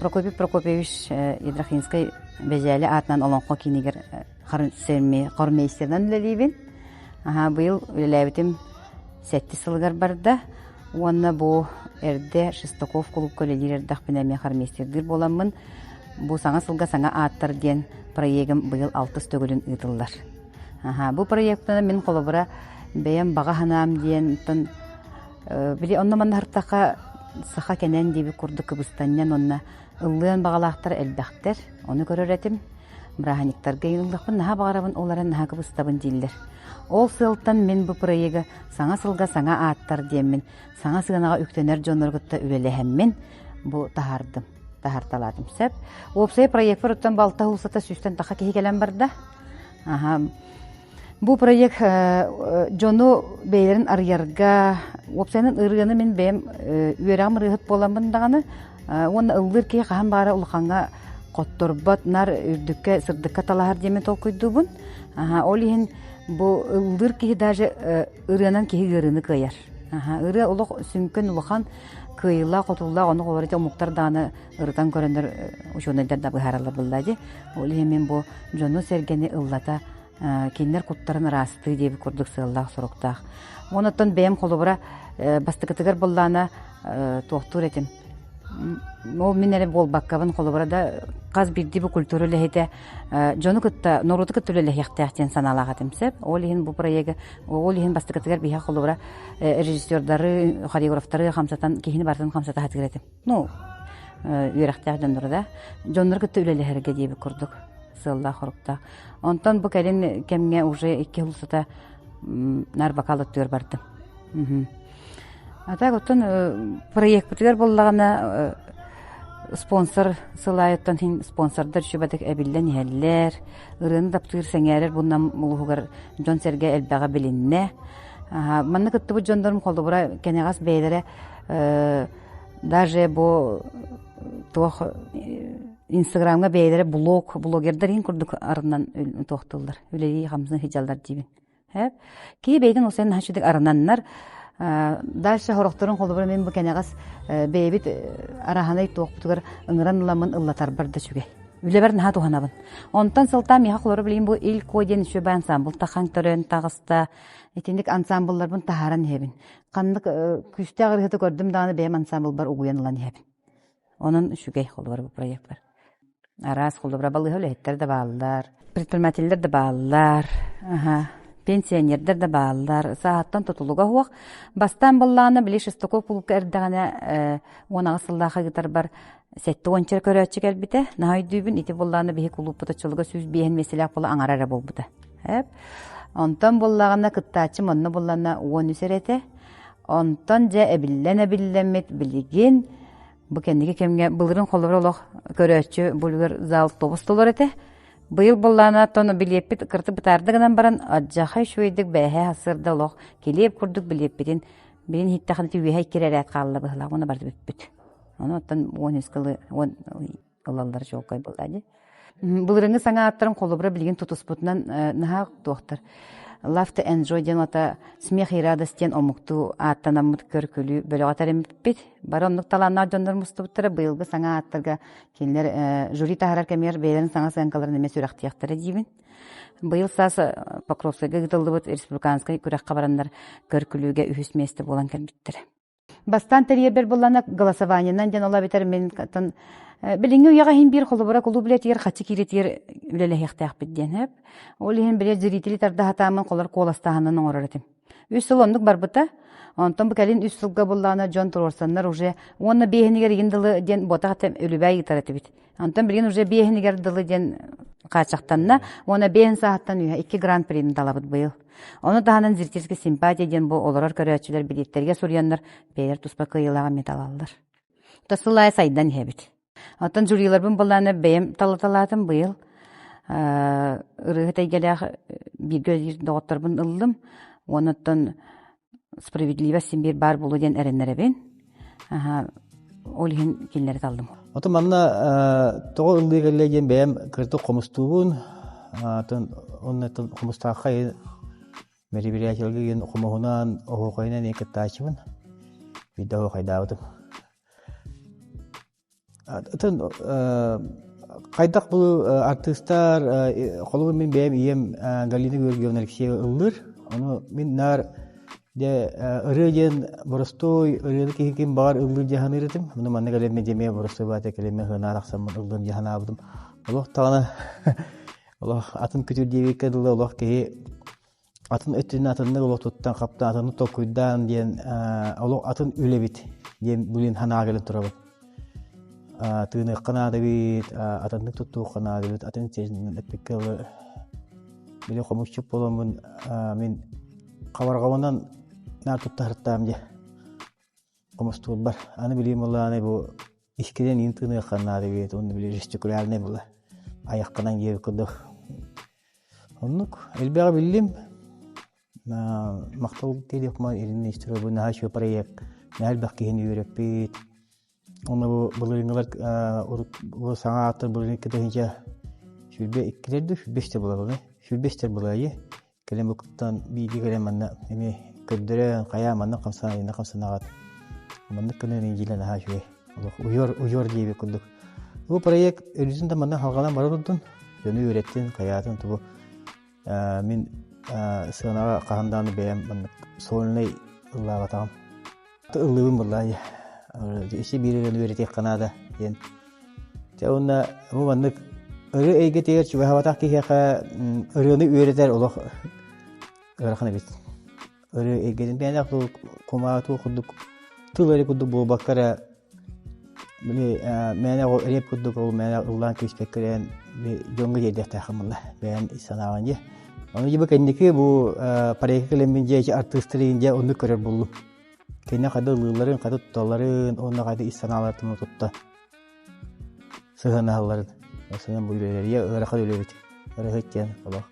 Прокопий Прокопьевич Ядрахинскай Бэдьээли аатынан Олоҥхо киинигэр хормейстерынан үлэлиибин. Аһаа, быйыл үлэлээбитим сэттис сылыгар барда. Уонна бу эрдэ Шестаков кулуупка үлэлиир эрдэхпинэ эмиэ хормейстердыыр буоламмын, бу саҥа сылга саҥа ааттар диэн проегым быйыл алтыс төгүлүн ыытыллар. Аһаа, бу проектаны мин холобура бэйэм баҕа санаам диэн били онно-манна аһартахха саха кэнэн диэбит курдук кыбыстанньан уонна ыллыан баҕалаахтар элбэхтэр. Ону көрөр этим. Бырааһынньыктарга ыллахпын наһаа баҕарабын, ол эрэн наһаа кыбыстабын дииллэр. Ол сыалтан мин бу проегы саҥа сылга саҥа ааттар диэммин, саҥа сыанаҕа үктэнэр дьоннору кытта үлэлэһэммин бу таһаардым, таһаарталаатым сөп. Уопсай проекпар оттон балта уулуссата сүүстэн таха киһи кэлэн барда. Аха. Бу проект дьону бэйэлэрин арыйарга, уопсайынан ырыаны мин бэйэм үөрэҕим ырыаһыт буоламмын даҕаны уонна ыллыыр киһи хаһан баара улахаҥҥа хотторбот, нар үрдүккэ, сырдыкка талаһар диэмин толкуйдуубун. Ол иһин бу ыллыыр киһи даже ырыанан киһи ыарыыны кыайар. Ырыа олох сүҥкэн улахан кыайыылаах-хотуулаах, ону олор омуктар даҕаны ырытан көрөннөр учуонайдар да быһаараллар буолла дии. Ол иһин мин бу дьону-сэргэни ыллата кинилэр куттарын ыраастыы диэбит курдук сыаллаах-соруктаах. Онон бэйэм холобура бастакытыгар буоллаана туохтуур этим. Ол мин эрэ буолбаккабын холобура да хас биирдии бу культура үлэһитэ дьону кытта норуоту кытта үлэлэһиэхтээх диэн санаалаах этим сөп. Ол иһин бу проегы ол иһин бастакытыгар биһиэхэ холобура режиссердары, хореографтары хамсатан киһини барытын хамсата сатыыр этим. Ну, үөрэхтээх дьоннору да дьоннору кытта үлэлэһэргэ диэбит курдук сыаллаах-соруктаах. Онтон бу кэлин кэмҥэ уже икки сыл устата наар бокал өттүгэр бардым. А так оттон проекпытыгар буоллаҕына спонсор сыл аайыттан иһин спонсордар үчүгэйдик эбиллэн иһэллэр. Ырыаны таптыыр сэҥээрэр буннам улууһугар дьон-сэргэ элбэҕэ билиннэ. Манна кыттыбыт дьоннорум холобура кэнэҕэс бэйэлэрэ даже бу туох инстаграмҥа бэйэлэрэ блог блогердар иһин курдук арынан туохтууллар үлэлии хамсыы сылдьаллар диибин Һэп. Киһи бэйэтин осен наһаа арынаннар дальше хорохторун холобура мин бу кэнэҕэс бэйэбит араһанай туохпутугар ыҥыран ыламмын ыллатарбар да үчүгэй. Үлэбэр наһаа туһанабын. Онтон сылтаан миэхэ холобура билигин бу Ил Ко диэн үчүгэй ансамбл тахан төрөөн таҕыста. Итинник ансамблларбын таһааран иһэбин. Ханнык күүстээх ырыһыты көрдүм даҕаны бэйэм ансамблбар угуйан ылан иһэбин. Онон үчүгэй холобура бу проекпар. Араас холобура балыыһа үлэһиттэр да бааллар, предпринимателлэр да бааллар, аха, пенсионердар да бааллар. Сааһыттан тутулуга суох. Бастаан буоллаҕына, били Шестаков кулуупка эрдэҕинэ 18 сыллаах ыытарбар 70 көрөөччү кэлбитэ. Наһаа өйдүүбүн, ити буоллаҕына биһи кулууппут оччолорго 105 миэстэлээх буола аҥара эрэ буолбута. Эп. Онтон буоллаҕына кыттааччым онно буоллаҕына 13 эрэ этэ. Онтон дьэ эбиллэн эбиллэммит билигин бу кэнники кэмҥэ былырын холобур олох көрөөччү булугар зал тобус толор этэ. Быйыл буоллаҕына оттон билиэппит кырты бытаарда гынан баран адьаха үчүгэйдик бээһээ сырда олох килиэп курдук билиэппитин билин иһиттэххинэ үөһэ икки эрээт хаалла быһылаах уонна барыта бүппүт. Ону оттон 13 кылы ылаллар чуолкай буолла дии. Былырыҥҥы саҥа ааттарын холобура билигин тутуспутунан наһаа туохтар. Love to enjoy диэн ата смех и радость диэн омуктуу ааттанаммыт көр-күлүү бөлөҕө тэриммиппит. Бары оннук талааннаах дьоннор мустубуттара быйылгы саҥа ааттарга кинилэр жюри таһаарар кэмигэр бэйэлэрин саҥа сыаҥкаларын эмиэ сүрэхтиэхтэрэ диибин. Быйыл саас Покровскайга ыытыллыбыт республиканскай күрэххэ бараннар көр-күлүүгэ үһүс миэстэ буолан кэлбиттэрэ. Бастаан тэрийэрбэр буллана голосованиенан диэн ол эбэтэр мин билиҥҥи үйэҕэ иһин биир холобура кулууп үлэтигэр хаччы киирэтигэр үлэлэһиэхтээхпит диэн сөп. Ол иһин били зрители тарда сатааммын холор куоластааһынын оҥорор этим. Үс сыл оннук барбыта. Онтон бу кэлин үс сылга буллаҕына дьон туруорсаннар уже уонна биэһинигэр игин дылы диэн буотах этэ үлүбээй ыытар этибит. Онтон билигин уже биэһинигэр дылы диэн хааччахтанна уонна биэһин сааһыттан үһэ икки гран-прини талабыт быйыл. Ону таһынан зрительская симпатия диэн бу олорор көрөөччүлэр билиэттэргэ суруйаннар бэйэлэр туспа кыайыылааҕы эмиэ талаллар. То сыл аайы сайдан иһэбит. Оттон жюриларбын былаана бэйэм талаталаатым быйыл ырыаһыт эйгэлээх бииргэ үлэлиир доҕотторбун ыллым. Уонна оттон справедливость син биир баар буолуо диэн эрэннэрэбин. Ол иһин кинилэри таллым. Отон манна тоҕо ыллыы кэллэ диэн бэйэм кырдык хомустуубун. Атын онно хомустаахха мероприятиеларга диэн хомуһунан, оһуохайынан кыттааччыбын. Биирдэ оһуохайдаабытым. Атын хайдах бу артыыстар холобур мин бэйэм ийэм Галина Георгиевна Алексеева ыллыыр. Ону мин наар дьэ ырыа диэн боростуой ырыаны киһи ким баҕар ыллыыр дии саныыр этим. Ону манна кэлэммин дьэ эмиэ боростуой баата кэлэммин сыанаҕа тахсаммын ыллыам дии санаабытым. Олох даҕаны олох атын күтүр диэбиккэ дылы олох киһи атын өттүнэн атыннык олох туттан хаптан атыннык толкуйдаан диэн олох атын үлэбит диэн билин санаа кэлэн турабыт. Тыыныахха наада эбит, атыннык туттуохха наада эбит, атын сиринэн эппиккэ дылы били хомусчук буоламмын мин хабарҕабынан наар тутта сырыттаам дии хомустуурбар. Аны билиим ылааны бу искинэн иин тыыныахха наада эбит уонна били жестикулярнай була айаххынан диэбит курдук. Оннук элбэҕи биллим. Махтал диэхмэ Ирина Нестерова наһаа үчүгэй проект, наһаа элбэх киһини үөрэппит. Уонна бу былырыыҥҥылар урут бу саҥа ааттар былырыын 2 сүүрбэ иккилэр дуу, 105 буолабыный, 105 буолаайы. Кэлин букуттан бииргэ кэлэн манна эмиэ көрдөрөн, хайаа маннык хамсана, иннэ хамсанаҕыт. Маннык гынан индиилэ наһаа үчүгэй. Олох уйор, уйор диэбит курдук. Бу проект өрүтүн да манна халҕанан бара турдун. Дьону үөрэттин, хайаатын тубу мин сыанаҕа хаһан даҕаны бэйэм маннык сольнай ыллаабатаҕым. Ыллыыбын буоллаа isi биир ырыаны үөрэтиэххэ наада диэн. Дьэ уонна бу маннык ырыа эйгэтигэр чугаһаабатах киһиэхэ ырыаны үөрэтэр олох ыарахан эбит. Ырыа эйгэтин бэйэлээх кумаатуу курдук тыл эрэ курдук буолбакка эрэ били мээнэ рэп курдук ол мээнэ ыллаан кииспэккэ эрэн дьоҥҥо тиэрдиэхтээххин буолла бэйэм ис санааҕын дьэ. Ону дьэ бу кэнники бу проекка кэлэммин дьэ ити артыыстары дьэ оннук көрөр буоллум. Кини хайда ылыыларын, хайда тутталларын уонна хайда ис санааларын тутта сыһыанаһалларын. Сынан бу үлэлэргэ ыарахан үлэбит. Ырыһыт диэн олох.